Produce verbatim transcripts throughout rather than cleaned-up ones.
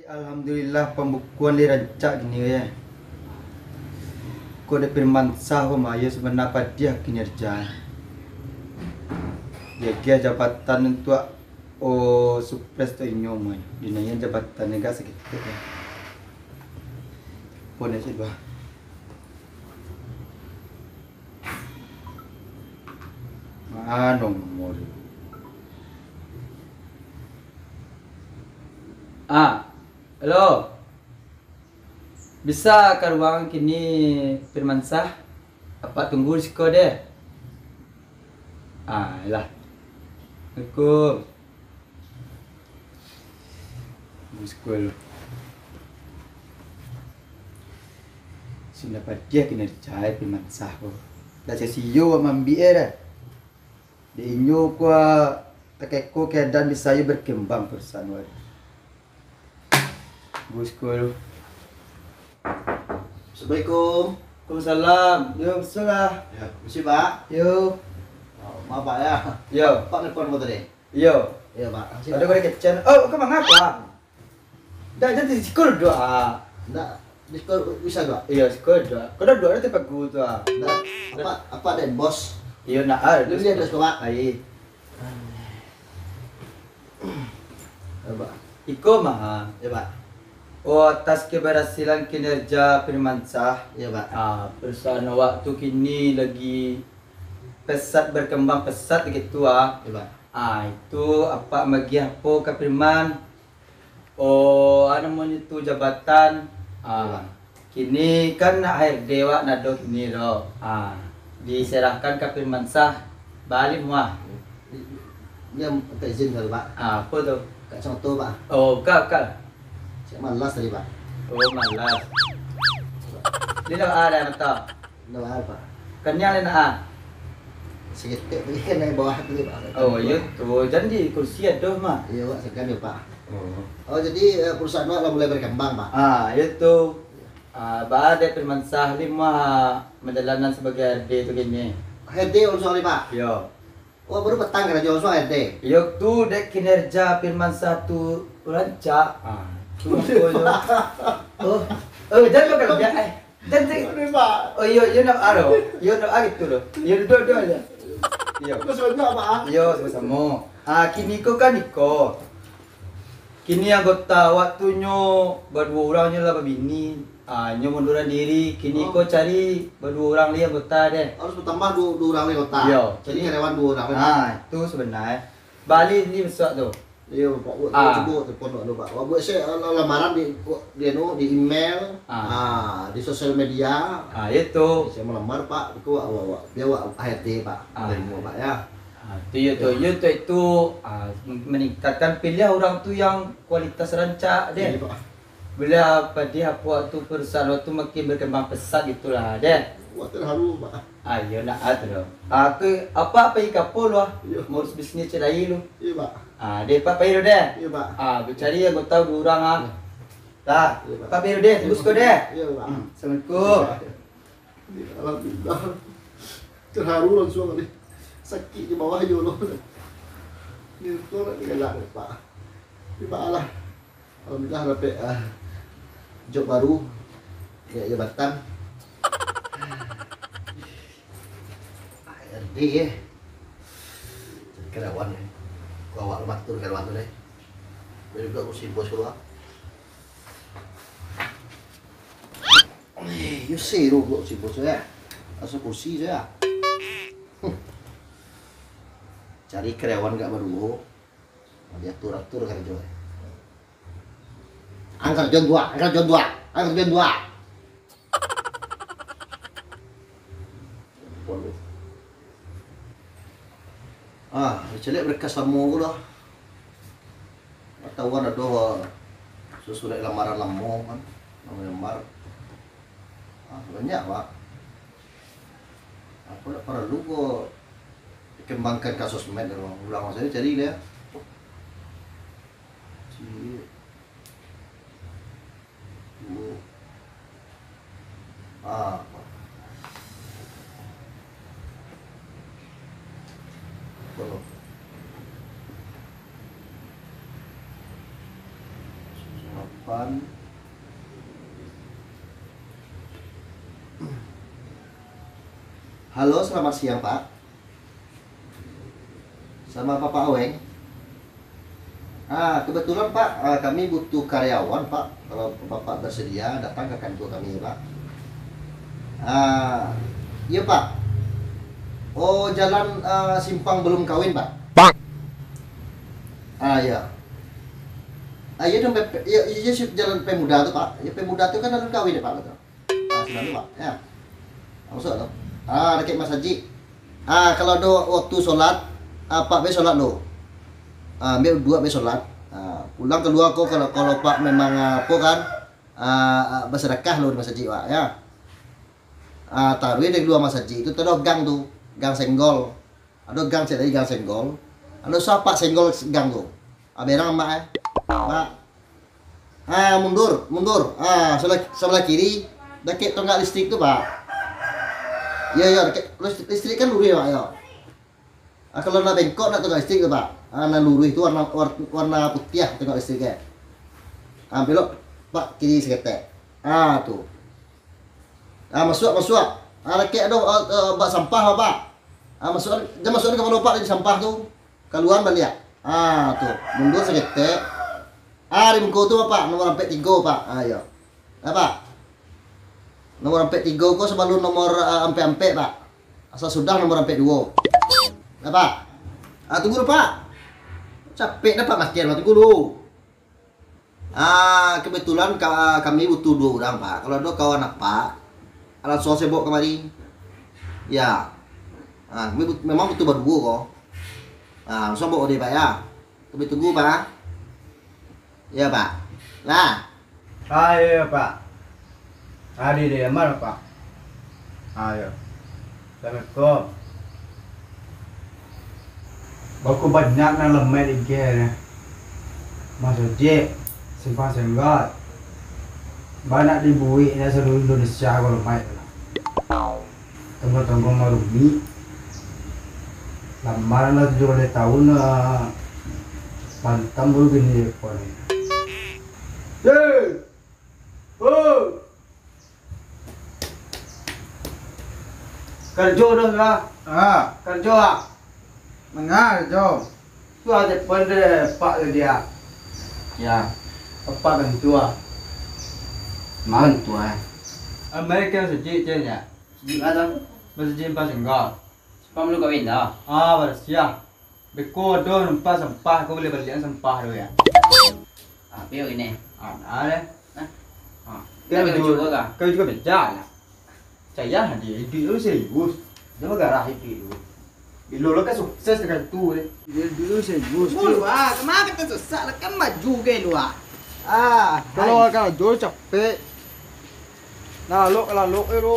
Alhamdulillah, pambukuan lai rancak kini ko, yo. Ko dek Firmansyah ko mah, iyo sabana padiah kinerja. Diagiah jabatan untuak, oh, surprise tu inyo mah. Dinaiakan jabatan agak saketek, yo. Pon yo, Cik, bah. Ma nomor? Ah, halo. Bisa ka ruangan kini, Firmansyah? Apak tunggu di siko deh. Ah, iyolah. Assalamualaikum. Di siko lu. Sabana padiah kinerja Firmansyah ko. Ndak sasio awak maambiak e doh. Dek inyo ko, takah iko keadaan bisa iyo berkembang perusahaan wak. Bos ko lu. Assalamualaikum. Waalaikumsalam. Yo, betul lah. Yo, misi, Pak. Yo. Oh, maaf, Pak, yo. Yo. Pak nelpon ko tadi. Yo. Yo, Pak. Misi, Pak. Ado kecen. Oh, ka manga, Pak? Ndak, jadi di siko duduak. Ndak, di siko bisa duduak? Iyo, siko duduak. Ko duduak lah di pagu tu, ah. Ndak, apak, apak dek bos? Iyo, ndak, ah. Beli address ko, Pak? Ai. Yo, Pak. Iko mah. Yo, Pak. Oh, atas keberhasilan kinerja Firmansyah. Yo, Pak. Ah, perusahaan awak tu kini lagi pesat, berkembang pesat gitu, ah. Yo, Pak. Ah, itu apak magiah apo ka Firman? Oh, anu namonyo tu jabatan. Ah, kini kan H R D wak nado kini tu. Ah, diserahkan ka Firmansyah. Baliak muah. Iyo, mintak izin dulu, Pak. Ah, apo tu? Buka kacamata, Pak. Oh, buka, buka. Cek malas tadi, Pak. Oh, malas. Ni dah ada mata. Ndak baa, Pak. Kaniang lai nak, ah? Saketek tadi kan naiak bawah tadi, Pak. Oh, iyo tu. Jan di kursi ado mah. Iyo, Pak, sagan yo, Pak. Oh. Oh, jadi, eh, perusahaan Pak lah mulai berkembang, Pak? Ah, iyo tu. Ah, baa dek Firmansyah lai mah manjalankan sabagai H R D tu kini? H R D langsung lai, Pak? Iyo. Oh, baru patang karajo langsung H R D? Iyo tu, dek kinerja Firmansyah tu rancak. Ah, tu mangkonyo. Oh, oh, jan lo kalau biak, eh. Jan, jan. Aduh, Pak. Oh, iyo, iyo, ndak ado. Iyo, ndak ado gitu lo. Iyo, duduak, duduak aja. Iyo. Terima kasih banyak, Pak, ah. Iyo, samo-samo. Ah, kini ko kan iko. Kini anggota awak tu nyo baduo urang, nyo lah babini. Ah, nyo munduran diri. Kini ko cari baduo urang lai anggota deh. Harus batambah duo, duo urang lai anggota. Iyo. Jadi karyawan duo urang lai. Ah, itu sabananyo. Baliak ni bisuak tu. Iyo, Pak. Buek cubo telepon dulu, Pak. Wak buek se, eh, lamaran di, di anu, di email, ah, di sosial media. Ah, itu. Saya melamar, Pak. Itu wak, wak, wak. Biar wak H R D, Pak. Ah. Terima, Pak, ya. Ah, itu iyo tu, iyo tu, itu, ah, meningkatkan pilihan urang tu yang kualitas rancak deh. Iyo, Pak. Bila padiah apo tu perusahaan tu makin berkembang pesat gitulah deh. Wak terharu, Pak. Ah, iyo nak ah tu doh. Ah, tu, apak pai ka apo lu ah? Iyo. Maurus bisnis cek lai lu. Iyo, Pak. Ah, deh, apak pai lu deh. Iyo, Pak. Ah, bacari anggota duo urang ah. Iyo. Dah, iyo, Pak. Apak pai lu deh, tunggu siko deh. Iyo, Pak. Hmm, assalamualaikum. Iyo, Pak. Alhamdulillah. Terharu langsung tadi. Sakik di bawah jo lo. Ni tu nak digalak, Pak. Tapi, Pak, alah. Alhamdulillah dapek, ah, job baru, naiak jabatan. H R D, eh. Jadi karyawan, eh. Kau awak lu matur karyawan tu, deh. Boleh juga kursi bos keluar. Eh, you see, lu kursi bos tu, ya. Asal kursi tu, ya. Huh. Cari karyawan gak baduo. Diatur-atur karajo, eh. Angkar jon dua, angkar jon dua, angkar jon dua. Ah, caliak berkas lamo ko lah. Katahuan ado surat lamaran lamo kan, lamo lamar. Ah, banyak, Pak. Apo ndak paralu ko dikembangkan ka sosmed, urang masa ni cari lah. Ciek. Duo. Ah. Apo? Halo, selamat siang, Pak. Sama Bapak Aweng. Ah, kebetulan, Pak, ah, kami butuh karyawan, Pak. Kalau Bapak bersedia, datang ke kantor kami, Pak. Ah, iya, Pak. Oh, jalan, ah, simpang belum kawin, Pak. Ah, iya. Ah, iya dong, P-, P-, iya, iya, iya, jalan Pemuda tu, Pak. Ya, Pemuda tu kan alun kawin ya, Pak, betul? Ah, sudah tu, Pak. Ya. Ah, masuk tu. Ah, dekat masajik. Ah, kalau ado waktu solat, ah, Pak be solat dulu. Ah, ambiak uduak be solat. Ah, pulang kalua ko kalau, kalau Pak memang, ah, apo kan, ah, ah, basadakah lo di masajik, Pak, ya. Ah, taruih dari lua masajik tu, tu ado gang tu, gang Senggol. Ado gang ciek lai, gang Senggol. Ado sapak Senggol gang tu. Ah, berang, Mak, eh. Mak. Ah, mundur, mundur. Ah, sabalah, sabalah kiri, dakek tonggak listrik tu, Pak. Iyo, iyo, dakek lis-, listrik kan luruih, Pak, yo. Ah, kalau nak bengkok, nak tonggak listrik tu, Pak. Ah, nan luruih tu warna, war-, warna putiah tonggak listrik, eh. Ah, belok, Pak, kiri saketek. Ah, tu. Ah, masuak, masuak. Ah, dakek ado, ah, ah, bak sampah, Bapak. Ah, masuak, jan masuak kapalo Bapak dari sampah tu. Kalua baliak. Ah, tu. Mundur saketek. Ah, di muko tu, Bapak, nomor ampek tigo, Pak. Ah, iyo. Nah, Pak. Nomor ampek tigo ko sabalun nomor, ah, ampek ampek, Pak. Asa sudah nomor ampek duo. Nah, Pak. Ah, tunggu dulu, Pak. Capek dah, Pak, makin, Pak. Tunggu dulu. Ah, kebetulan ka-, kami butuh duo urang, Pak. Kalau ado kawan Apak, langsung se baok kamari. Ya. Ah, kami but-, memang butuh baduo ko. Ah, langsung baok deh, Pak, ya. Kami tunggu, Pak. Ya, Pak. Lah. Ah, iyo, iyo, Pak. Adi di Yaman, Pak. Ah, iyo. Assalamualaikum. Bako banyak nan lamai di I G ni. Masajik, simpang Senggol. Banyak dibuek ni saluruh Indonesia ko lamai tu lah. Tonggo-tonggo marumi. Lamaran lah tujuah baleh tahun lah. Pantang baru gini ko ni. Hei! Hei! Karajo doh, lah. Ah. Karajo, ah. Manga, Jo? Tu aja pun deh, Pak, dia. Ya. Apa kan tu, ah? Makan tu, ah. Amai kan sejik je, ya. Sejik mana? Masjid Simpang Senggol. Simpang belum kawin dah. Ah, barasiah. Beko ado numpak sampah, ko buliah baliak sampah tu, ya. Ah, piyo kini? Ah, nah, deh. Nah. Ah. Kau juga, kau juga beja lah. Cayah, dia iduik lu serius. Dia bagarah iduik lu. Bilo lo kan sukses dengan tu, eh. Dia iduik lu serius. Lu, ah, kama kata susah lah, kan baju ke lu, ah. Ah, kalau karajo capek. Nah, lalok, lalok, eh, lu.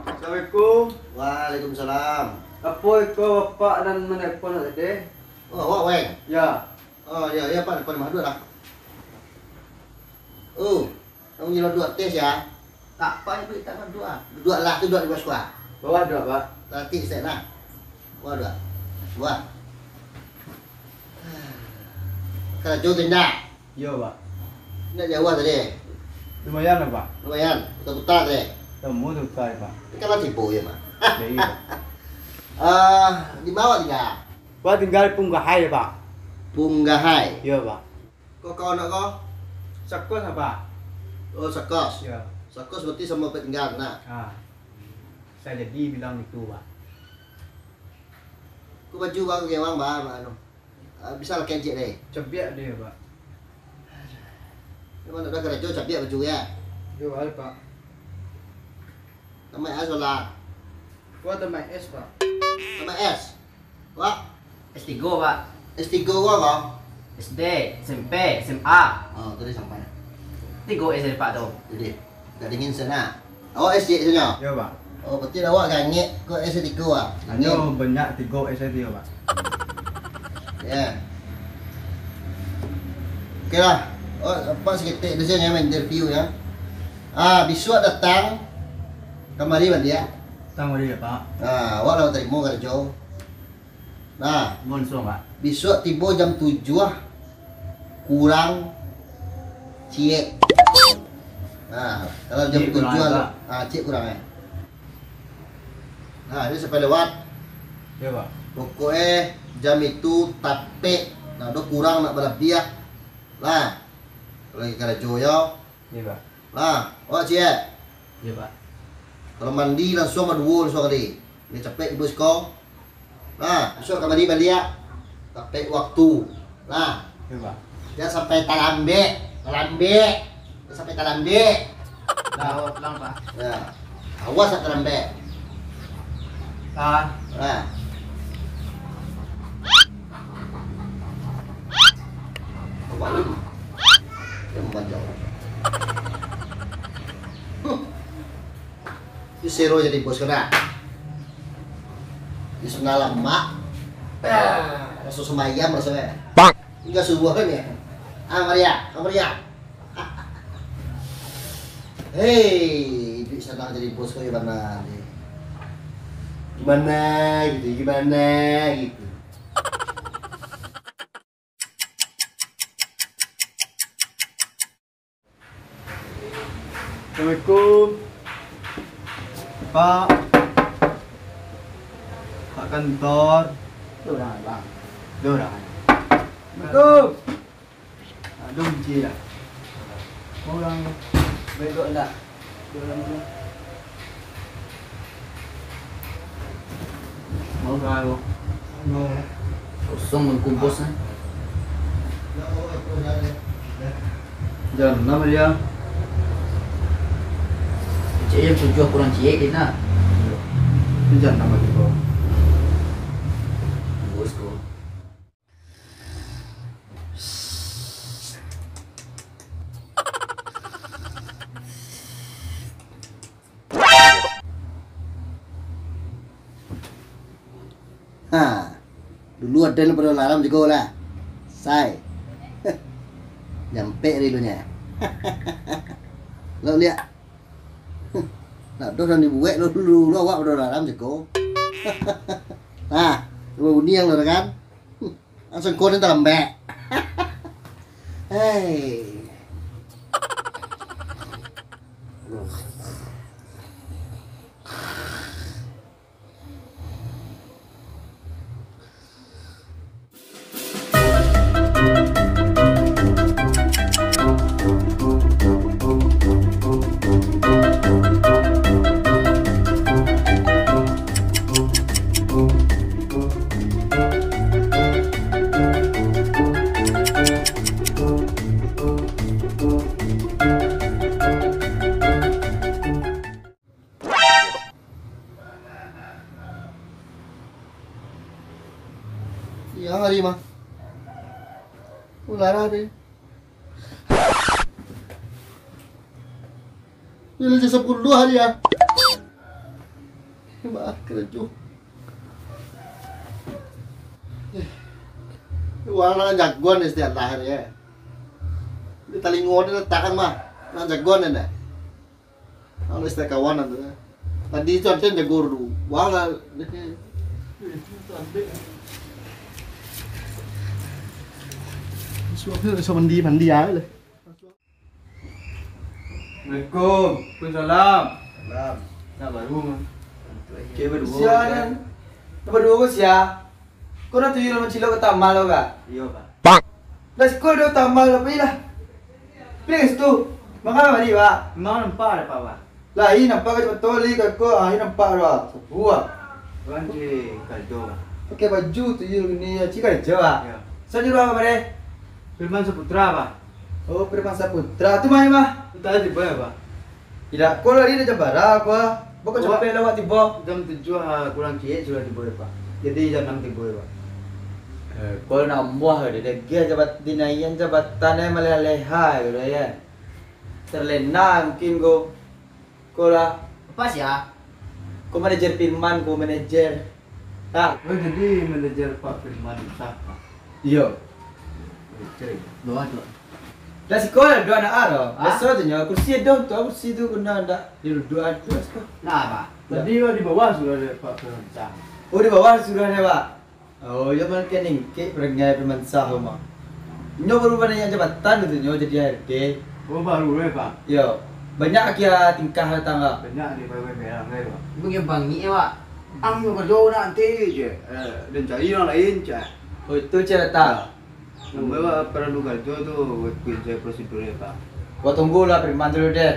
Assalamualaikum. Waalaikumsalam. Apo iko bapak nan manelpon tadi? Oh, awak, Weng? Ya. Oh, ya, ya, Pak, Pak, mah duo lah. Oh, kamu nyelot duo tes ya? Tak apa, Ibu, tak apa, duo. Duo lah, tu duo di bawah sekolah. Bawah duo, Pak. Nanti saya nah. Bawah duo. Bawah. Karajo tu indak? Iyo, Pak. Indak jauah tadi? Lumayan lah, Pak. Lumayan, putar-putar tadi? Temu tu, Pak. Tapi kan lah tibo ya, Pak. Ya, iya. Ah, di ma awak tingga? Pak tingga di Punggahai, Pak. Punggahai? Iyo, Pak. Ko kawan awak ko? Sakos, Pak. Oh, sakos? Iyo. Sakos berarti samo Pak tingga, nah. Ah. Bisa jadi bilang itu, Pak. Ko baju baru kewang, Pak, anu. Ah, bisa lah kejek deh. Cabiak dia, Pak. Memang nak dah karajo cabiak baju ya? Yo, ada, Pak. Tamat S lah. Gua tamat S, Pak. Tamat S? Wak? S tigo, Pak. S tigo gua, Bang? S D, S M P, S M A. Oh, tadi sampai. Tigo S D, Pak, tu. Jadi, dah dingin sana. Awak S C S-nyo? Yo, Pak. Oh, berarti awak gangek ko S tigo ah. Inyo banyak tigo S tigo, Pak. Ya. Oke lah. Oh, apa seketek tu saja ya, interview ya. Ah, bisuak datang kamari baliak. Datang baliak, Pak. Ah, awak lah tarimo karajo. Nah, bonso, Pak. Bisuak tibo jam tujuah kurang Ciek. Nah, kalau jam Ciek kurang tujuh, agak. Ah, ciek kurang, eh. Nah, ini sampai lewat. Yo, Pak. Pokoknya jam itu tapek, nah, ado kurang nak balabiah. Lah, lagi karajo yo. Yo, Pak. Lah, awak ciek. Yo, Pak. Kalau mandi langsung baduo langsung kali. Biar capek tibo siko. Nah, bisuak ka mandi baliak. Tapek waktu. Nah. Yo, Pak. Jan sampai talambek. Talambek. Jan sampai talambek. Nah. Bawa pulang, Pak. Ya. Awas nak talambek. Ah. Nah. Bawa lu. Dia memanjang. Huh. Di sero jadi bos kena. Di sana lamak. Ah, raso sembayam rasonyo. Pak. Hingga subuh kan ya. Ah, Maria, ah, Maria. Hei, iduik sanang jadi bos kau bana ni. Gimana gitu, gimana gitu. Assalamualaikum. Pak. Pak kantor. Tu urang, Bang. Tu urang. Assalamualaikum. Aduh, kunci lah. Urang. Bengkok ndak? Mau tahu. Kosong bungkus, eh. Jam enam dia. Cek jam tujuh kurang ciek, Dina. Ini jam enam lagi, bro. Bos, bro. Ha, dulu ado nan pado alarm juo lah. Sai. Nyampek di ilunyo. Lo liak. Nak doh nan dibuek lo dulu, lo awak pado alarm juo. Nah, bunyi yang lo kan. Langsung konen talambek. Hei. Siang hari mah. Ularah deh. Ini jam sapuluah hari ya. Bah, karajo. Wah, nan jagoan istilah hari ya. Di talingo dia letakkan mah. Nan jagoan dia. Kalau istilah kawan tu. Tadi tu ada jago dulu. Wah lah. Suapnya bisa mandi, mandi ya lah. Assalamualaikum. Waalaikumsalam. Salam. Nak baru mah. Cewek berdua. Sia kan? Nak berdua ke sia? Kau nak tuyul mancilok ke tamal kau kah? Iyo, Pak. Dah sekolah dah tamal apa lah? Pilih situ. Makan apa tadi, Pak? Memang nampak ada, Pak, Pak. Lah, ini nampak ka cepat toli ka ko, ah, ini nampak dah. Sabuah. Orang di karajo, Pak. Pakai baju tuyul gini, ya, cik karajo, Pak. Ya. Saya di ruang apa deh? Firman Saputra, Pak. Oh, Firman Saputra. Tu main, Pak? Entah tiba ya, Pak. Tidak, kau lari dari jam bara, apa? Bukan sampai lewat tiba. Jam tujuh, ah, kurang ciek sudah tiba ya, Pak. Jadi jam enam tiba ya, Pak. Eh, kau nak muah deh, deh. Dia jabat, dinaikan jabatan eh, malah leha gitu ya. Terlena mungkin kau. Kau lah. Apa sih ya? Kau manajer Firman, kau manajer. Tak. Oh, jadi manajer Pak Firman sah, Pak? Iyo. Oke. Doa, doa. Dah siko lah, doa nak aro. Hah? Biasa tu nyo, kursi ado tu, kursi tu guna ndak diduduak tu, siko. Nah, Pak. Tadi lah di bawah sudah ada Pak Firman sah. Oh, di bawah sudah ada, Pak. Oh, iyo mungkin ningkek perangai Firman sah, Mak. Nyo baru banyak jabatan tu nyo jadi R D. Oh, baru, eh, Pak? Yo. Banyak akia tingkah datang, Pak. Banyak di P W B P lah, eh, Pak. Ibu nyo bangik, eh, Pak. Ang nyo kerjo nanti je. Eh, dan cari yang lain, cah. Oh, itu cah datang. Nambah, Pak, paralu karjo tu, ikuik je prosedur, eh, Pak. Kau tunggulah Firman dulu deh.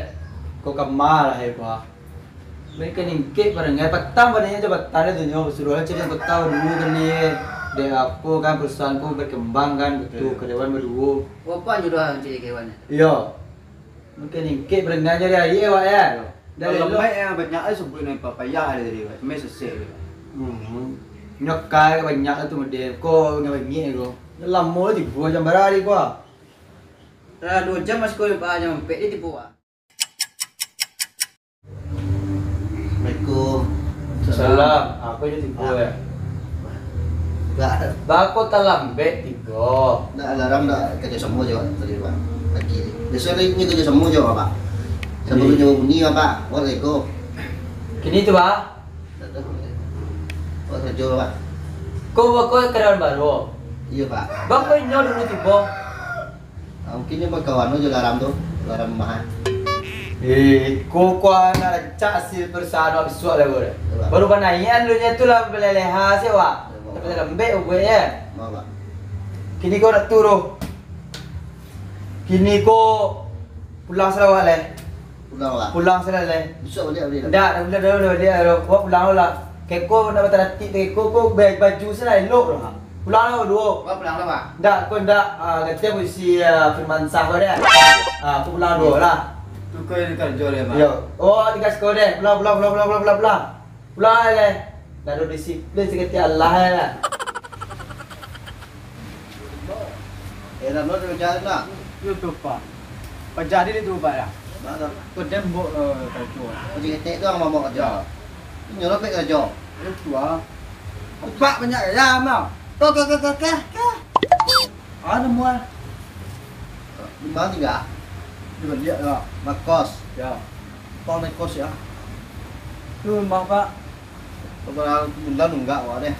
Kau kama lah, eh, Pak. Mungkin ingkek parangai patang, padanya tu patang dia tu nyo, suruah cari anggota dulu kan ni. Dek apo kan, perusahaan ko berkembang kan, butuh karyawan baduo. Bapak nyuruh cari karyawan? Iyo. Mungkin ingkek parangai cari aia, Wak, ya. Dari Kalau lo- lemak yang banyak tu sebut ni papaya dia tadi, Wak. Cuma sesek dia. Hmm. Nyo kai banyak tu model. Ko nyo bangik ko. Lamo tibo jam bara tadi ko. Lah duo jam masih ko, Pak, jam ampek dia tibo, Pak. Assalamualaikum. Salam. Apo je tibo, ya? Enggak. Bako talambek tibo. Ndak, alarm ndak karajo samo jo tadi, Pak. Pagi. Biaso ni karajo samo jo, Pak. Sabalun nyo bunyi, Pak. Waalaikum. Kini tu, Pak. Ndak tahu. Wah, karajo, Pak. Ko bako karyawan baru? Iyo, Pak. Bako inyo dulu tibo? Ah, mungkin nyo bakawan jo alarm tu, alarm rumah. Eh, ko, ko anak rancak hasil perusahaan awak bisuak lah, Bro. Iyo, Pak. Baru panaian lu nyo tu lah baleleha se, Wak. Iyo, Pak. Tapi lambek buek, ya. Maaf, Pak. Kini ko nak tu, Bro. Kini ko pulang Sarawak lai. Pulang lah. Pulang salah lai. Bisuak baliak baliak lah. Ndak, ndak, ndak, ndak, ndak, ndak. Wak pulang lah. Keko ndak bataratik tu, keko ko ba-, baju salah elok lah. Pulang lah duo. Wak pulang lah, Pak. Ndak, ko ndak, ah, gantian posisi, ah, Firman Sah ko deh. Ah, ko pulang duo lah. Tu ko yang karajo deh, Pak. Yo. Oh, tugas ko deh. Pulang, pulang, pulang, pulang, pulang, pulang, pulang. Pulang lai. Ndak ado disiplin saketek alah, eh. Eh, Rano, ado jalan tak? Iyo tu, Pak. Paja di tu, Pak, ya? Mana? Ko den buek, eh, karajo. Ko ciketek tu ang mamok karajo. Yo. Inyo lah buek karajo. Itu, ah. Pak banyak gaya, mah. Ko, ko, ko, ko, ko, ko. Ah, nemu, ah. Di ma tingga? Di baliak, ya. Makos. Ya. Pang makos, ya. Tu rumah, Pak. Barang bulan nunggak, wak, deh.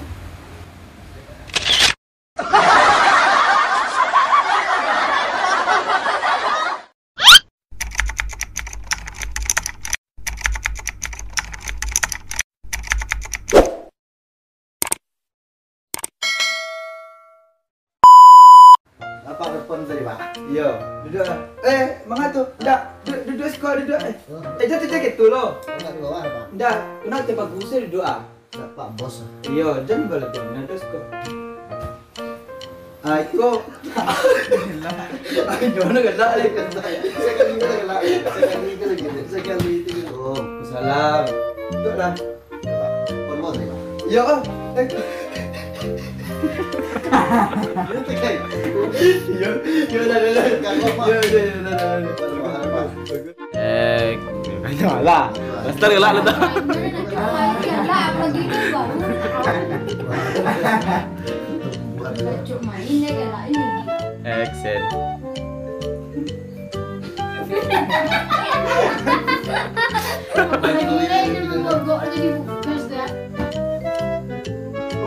Apa telepon tadi, Pak? Iyo, duduak lah. Eh, manga tu? Ndak, du-, duduak siko, duduak. Eh, eh, jatuah, jatuah gitu lo. Ndak di bawah, Pak? Ndak, nak tempat bagus duduak ah. Ndak, Pak Bos. Iyo, jan bala tu, ndak siko. Ah, iko. Ayo, mana galak ni? Sekali itu galak. Sekali itu lagi. Sekali itu. Oh, salam. Duduak lah. Yo, eh. Yo, yo, dah, dah, dah. Yo, yo, yo, dah, dah, dah. Eh, kanyalah. Master galak lu tu. Action.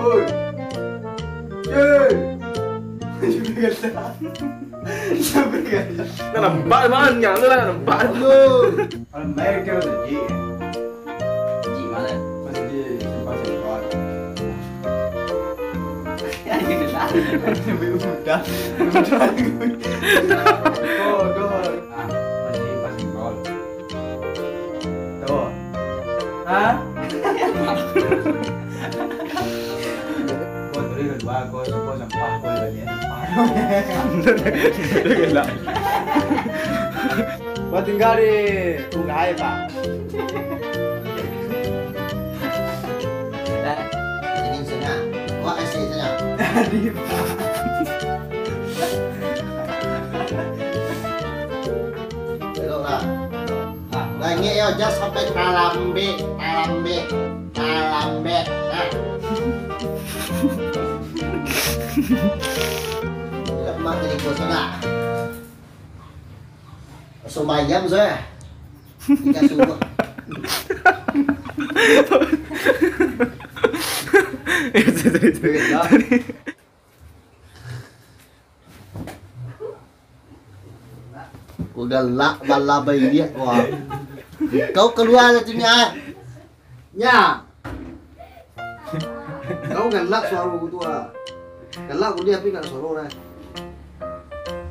Oi. Yeay. Nah, nampak, Man. Yang tu lah, nampak. Kalau main kau tu, Ji. Ji mana? Masih di simpang simpan. Udah. Go, go. Ah, masih pas gol. Tuh. Hah? Kau tulis kedua, kau sampah, kau sampah, kau lagi sampah. Gila. Kau tinggal di Sungai, Pak. Ini sana. Wah, kasih sana. Di, Pak. Belok lah. Nah, nah, ingat yo, jan sampai talambek, talambek, talambek. Nah. Lemak jadi kosong lah. Sumbayang saya. Ikan subuh. Sorry, sorry, sorry. Galak bala baiak, wah. Kau kalua lah tu, Nya. Nya. Kau galak suaro tu, ah. Galak kuliah tapi nggak ada suaro, dah.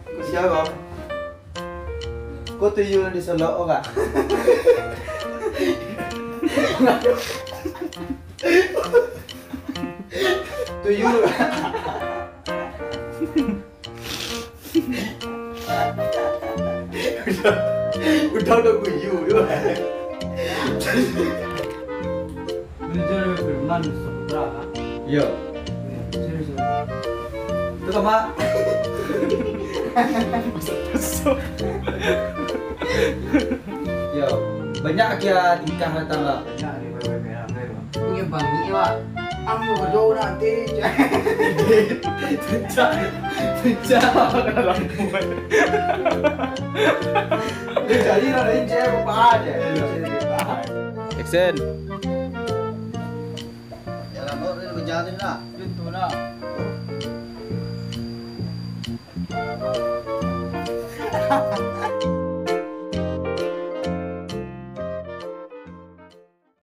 Kau siapa, Bang? Kau tuyul di Solok, kau, Kak? Tuyul. Udah, udah, udah guyu, yo. Belajar dari Firman Saputra. Yo. Serius, serius. Itu sama. Yo, banyak aja tingkah datang lah. Banyak ni, banyak, banyak, banyak. Punya bangik, Wak. Ang yo kerjo nanti. Tuncak, tuncak. Dia cari lah, lain cewek apa aja. Action. Jalan kau ni berjalan lah. Itu lah.